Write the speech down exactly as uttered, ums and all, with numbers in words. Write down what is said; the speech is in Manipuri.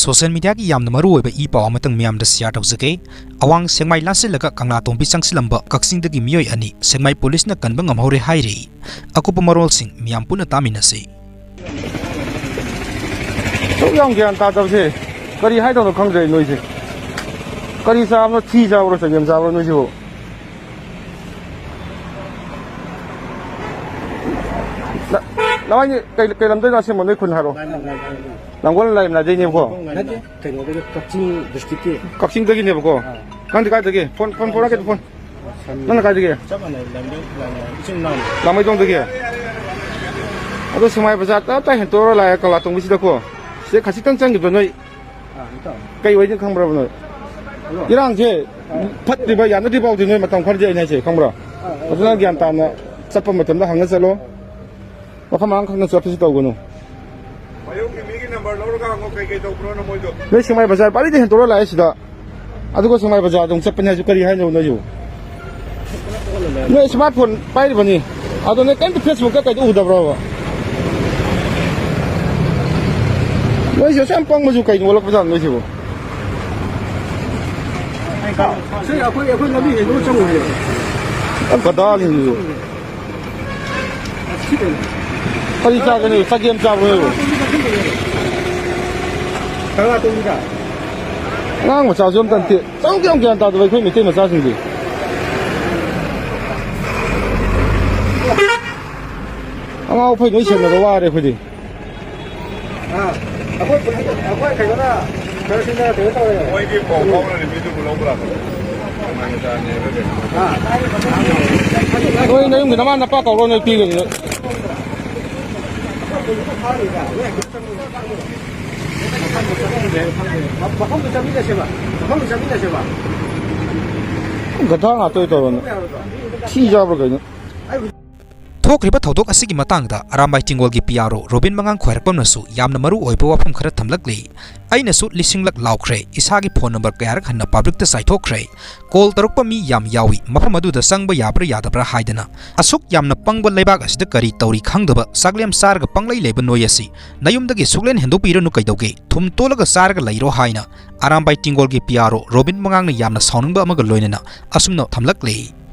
ꯁꯣꯁꯤꯌꯦꯜ ꯃꯤꯗꯤꯌꯥꯒꯤ ꯌꯥꯝꯅ ꯃꯔꯨꯑꯣꯏꯕ ꯏ ꯄꯥꯎ ꯑꯃꯇꯪ ꯃꯤꯌꯥꯝꯗ ꯁꯤꯌꯥꯔ ꯇꯧꯖꯒꯦ꯫ ꯑꯋꯥꯡ ꯁꯦꯛꯃꯥꯏ ꯂꯥꯟꯁꯤꯜꯂꯒ ꯀꯪꯂꯥꯇꯣꯡꯕꯤ ꯆꯪꯁꯤꯜꯂꯝꯕ ꯀꯛꯆꯤꯡꯗꯒꯤ ꯃꯤꯑꯣꯏ ꯑꯅꯤ ꯁꯦꯛꯃꯥꯏ ꯄꯨꯂꯤꯁꯅ ꯀꯟꯕ ꯉꯝꯍꯧꯔꯦ ꯍꯥꯏꯔꯤ꯫ ꯑꯀꯨꯞꯄ ꯃꯔꯣꯜꯁꯤꯡ ꯃꯤꯌꯥꯝ ꯄꯨꯟꯅ ꯇꯥꯃꯤꯟꯅꯁꯤ꯫ ꯁꯨꯛ ꯌꯥꯝ ꯒ꯭ꯌꯥꯟ ꯇꯥꯗꯕꯁꯦ ꯀꯔꯤ ꯍꯥꯏꯗꯧꯅꯣ ꯈꯪꯗ꯭ꯔꯦ ꯅꯣꯏꯁꯦ꯫ ꯀꯔꯤ ꯆꯥꯕꯅꯣ, ꯊꯤ ꯆꯥꯕ꯭ꯔꯣ, ꯆꯒꯦꯝ ꯆꯥꯕ꯭ꯔꯣ ꯅꯣꯏꯁꯤꯕꯨ? ꯅ-, ꯅꯋꯥꯏꯅꯤ ꯀꯩ, ꯀꯩ ꯂꯝꯗꯩꯅꯣ ꯑꯁꯦꯡꯕ ꯅꯣꯏ ꯈꯨꯟ ꯍꯥꯏꯔꯣ? ꯂꯥꯡꯒꯣꯜ ꯂꯥꯏꯃꯅꯥꯗꯩꯅꯦꯕꯀꯣ? ꯅꯠꯇꯦ, ꯀꯩꯅꯣꯗꯒꯤ, ꯀꯛꯆꯤꯡ ꯗꯤꯁꯇ꯭ꯔꯤꯛꯀꯤ꯫ ꯀꯛꯆꯤꯡꯗꯒꯤꯅꯦꯕꯀꯣ? ꯑꯥ꯫ ꯅꯪꯗꯤ ꯀꯥꯏꯗꯒꯤ? ꯐꯣꯟ, ꯐꯣꯟ, ꯐꯣꯟ ꯍꯥꯏꯒꯦ, ꯐꯣꯟ꯫ ꯅꯪꯅ ꯀꯥꯏꯗꯒꯤ? ꯆꯞ ꯃꯥꯟꯅꯩ, ꯂꯥꯡꯃꯩ, ꯂꯥꯡꯃꯩ, ꯏꯆꯤꯟ ꯏꯅꯥꯎꯅꯤ꯫ ꯂꯥꯡꯃꯩꯗꯣꯡꯗꯒꯤ? ꯑꯗꯣ ꯁꯦꯛꯃꯥꯏ ꯕꯖꯥꯔ ꯇꯞ ꯇꯥꯏ ꯍꯦꯟꯇꯣꯛꯑ ꯂꯥꯛꯑꯦ, ꯀꯪꯂꯥꯇꯣꯡꯕꯤꯁꯤꯗꯀꯣ꯫ ꯁꯤꯗ ꯈꯖꯤꯛꯇꯪ ꯆꯪꯈꯤꯕ ꯅꯣꯏ꯫ ꯑꯥ, ꯏꯇꯥꯎ꯫ ꯀꯩ ꯑꯣꯏꯅꯤ ꯈꯪꯕ꯭ꯔꯕ ꯅꯣꯏ? ꯍꯜꯂꯣ꯫ ꯏꯔꯥꯡꯁꯦ ꯐꯠꯇ꯭ꯔꯤꯕ, ꯌꯥꯅꯗ꯭ꯔꯤ ꯐꯥꯎꯗꯤ ꯅꯣꯏ ꯃꯇꯝ ꯈꯔꯗꯤ ꯑꯩꯅ ꯍꯥꯏꯁꯦ, ꯈꯪꯕ꯭ꯔꯥ? ꯑꯥ, ꯑꯥ, ꯐꯖꯅ ꯒ꯭ꯌꯥꯟ ꯇꯥꯅ ꯆꯠꯄ ꯃꯇꯝꯗ ꯍꯪꯉ ꯆꯠꯂꯣ꯫ ꯃꯐꯝ ꯃꯔꯥꯡ ꯈꯪꯅ ꯆꯠꯄꯁꯨ ꯇꯧꯒꯅꯨ꯫ ꯃꯌꯨꯝꯒꯤ ꯃꯤꯒꯤ ꯅꯝꯕꯔ ꯂꯧꯔꯒ ꯍꯪꯉꯣ, ꯀꯩ ꯀꯩ ꯇꯧꯕ꯭ꯔꯣꯅ ꯃꯣꯏꯗꯣ꯫ ꯅꯣꯏ ꯁꯦꯛꯃꯥꯏ ꯕꯖꯥꯔ ꯄꯥꯔꯤꯗ ꯍꯦꯟꯇꯣꯛꯑ ꯂꯥꯛꯑꯦ ꯁꯤꯗ꯫ ꯑꯗꯨꯒ ꯁꯦꯛꯃꯥꯏ ꯕꯖꯥꯔꯗ ꯑꯃꯨꯛ ꯆꯠꯄꯅꯤ ꯍꯥꯏꯁꯨ ꯀꯔꯤ ꯍꯥꯏꯅꯣ ꯅꯣꯏꯁꯤꯕꯨ? ꯅꯣꯏ ꯁ꯭ꯃꯥꯔꯠ ꯐꯣꯟ ꯄꯥꯏꯔꯤꯕꯅꯤ, ꯑꯗꯣ ꯅꯣꯏ ꯀꯔꯤꯝꯇ ꯐꯦꯁꯕꯨꯛꯇ ꯀꯩꯗ ꯎꯗꯕ꯭ꯔꯣꯕ? ꯅꯣꯏꯁꯦ ꯑꯁꯨꯛ ꯌꯥꯝ ꯄꯪꯕꯁꯨ ꯀꯩꯅꯣ ꯑꯣꯜꯂꯛꯄꯖꯥꯠꯅꯣ ꯅꯣꯏꯁꯤꯕꯨ? ꯁꯤ ꯑꯩꯈꯣꯏ, ꯑꯩꯈꯣꯏ ꯂꯝꯕꯤ ꯍꯦꯟꯗꯣꯛꯑ ꯆꯪꯉꯨꯁꯦ꯫ ꯒꯗꯥꯁꯤꯡꯁꯤꯁꯨ꯫ ꯀꯔꯤ ꯆꯥꯒꯅꯤ? ꯆꯒꯦꯝ ꯆꯥꯕ꯭ꯔꯣ ꯅꯣꯏꯕꯨ? ꯀꯪꯂꯥ ꯇꯣꯡꯕꯤꯗ꯫ ꯑꯉꯥꯡ ꯃꯆꯥꯁꯨ ꯑꯝꯇ ꯅꯠꯇꯦ꯫ ꯆꯥꯎ ꯀꯌꯥꯝ ꯒ꯭ꯌꯥꯟ ꯇꯥꯗꯕ ꯑꯩꯈꯣꯏ ꯃꯩꯇꯩ ꯃꯆꯥꯁꯤꯡꯁꯦ꯫ ꯑꯉꯥꯎ ꯑꯐꯩ ꯂꯣꯏ ꯁꯦꯟꯅꯕ ꯋꯥꯔꯦ ꯑꯩꯈꯣꯏꯗꯤ꯫ ꯑꯥ, ꯑꯩꯈꯣꯏ ꯄꯨꯂꯤ-, ꯑꯩꯈꯣꯏ ꯀꯩꯅꯣꯅ ꯈꯔ ꯊꯤꯅ ꯀꯩꯅꯣ ꯇꯧꯔꯦ꯫ ꯃꯣꯏꯗꯤ ꯄꯥꯎ ꯐꯥꯎꯅꯔꯦ, ꯃꯤꯗꯨꯕꯨ ꯂꯧꯕ ꯂꯥꯛꯄꯗ꯫ ꯑꯥ꯫ ꯅꯣꯏ ꯅꯌꯨꯝꯒꯤ ꯅꯃꯥ ꯅꯄꯥ ꯀꯧꯔꯣ, ꯅꯣꯏ ꯄꯤꯒꯅꯤ ꯅꯣꯏ꯫ ꯃꯐꯝꯗꯨ ꯆꯠꯃꯤꯟꯅꯁꯦꯕ꯫ ꯃꯐꯝꯗꯨ ꯆꯠꯃꯤꯟꯅꯁꯦꯕ꯫ ꯒꯙꯥ ꯉꯥꯛꯇ ꯑꯣꯏ ꯇꯧꯔꯣ ꯅꯣꯏ꯫ ꯊꯤ ꯆꯥꯕ꯭ꯔꯥ ꯀꯩꯅꯣ? ꯊꯣꯛꯈ꯭ꯔꯤꯕ ꯊꯧꯗꯣꯛ ꯑꯁꯤꯒꯤ ꯃꯇꯥꯡꯗ ꯑꯔꯥꯝꯕꯥꯏ ꯇꯤꯡꯒꯣꯜꯒꯤ ꯄꯤ ꯑꯥꯔ ꯑꯣ ꯔꯣꯕꯤꯟ ꯃꯉꯥꯡ ꯈ꯭ꯋꯥꯏꯔꯥꯛꯄꯝꯅꯁꯨ ꯌꯥꯝꯅ ꯃꯔꯨ ꯑꯣꯏꯕ ꯋꯥꯐꯝ ꯈꯔ ꯊꯝꯂꯛꯂꯤ꯫ "ꯑꯩꯅꯁꯨ ꯂꯤꯁꯤꯡꯂꯛ ꯂꯥꯎꯈ꯭ꯔꯦ, ꯏꯁꯥꯒꯤ ꯐꯣꯟ ꯅꯝꯕꯔ ꯀꯌꯥꯔꯛ ꯍꯟꯅ ꯄꯕ꯭ꯂꯤꯛꯇ ꯆꯥꯏꯊꯣꯛꯈ꯭ꯔꯦ꯫ ꯀꯣꯜ ꯇꯧꯔꯛꯄ ꯃꯤ ꯌꯥꯝ ꯌꯥꯎꯏ, ꯃꯐꯝ ꯑꯗꯨꯗ ꯆꯪꯕ ꯌꯥꯕ꯭ꯔꯥ ꯌꯥꯗꯕ꯭ꯔꯥ ꯍꯥꯏꯗꯅ꯫ ꯑꯁꯨꯛ ꯌꯥꯝꯅ ꯄꯪꯕ ꯂꯩꯕꯥꯛ ꯑꯁꯤꯗ ꯀꯔꯤ ꯇꯧꯔꯤ ꯈꯪꯗꯕ, ꯆꯥꯛꯂꯦꯝ ꯆꯥꯔꯒ ꯄꯪꯂꯩ ꯂꯩꯕ ꯅꯣꯏ ꯑꯁꯤ ꯅꯌꯨꯝꯗꯒꯤ ꯁꯨꯛꯂꯦꯟ ꯍꯦꯟꯗꯣꯛꯄꯤꯔꯅꯨ ꯀꯩꯗꯧꯒꯦ? ꯊꯨꯝ ꯇꯣꯠꯂꯒ ꯆꯥꯔꯒ ꯂꯩꯔꯣ" ꯍꯥꯏꯅ ꯑꯔꯥꯝꯕꯥꯏ ꯇꯤꯡꯒꯣꯜꯒꯤ ꯄꯤ ꯑꯥꯔ ꯑꯣ ꯔꯣꯕꯤꯟ ꯃꯉꯥꯡꯅ ꯌꯥꯝꯅ ꯁꯥꯎꯅꯤꯡꯕ ꯑꯃꯒ ꯂꯣꯏꯅꯅ ꯑꯁꯨꯝꯅ ꯊꯝꯂꯛꯂꯤ꯫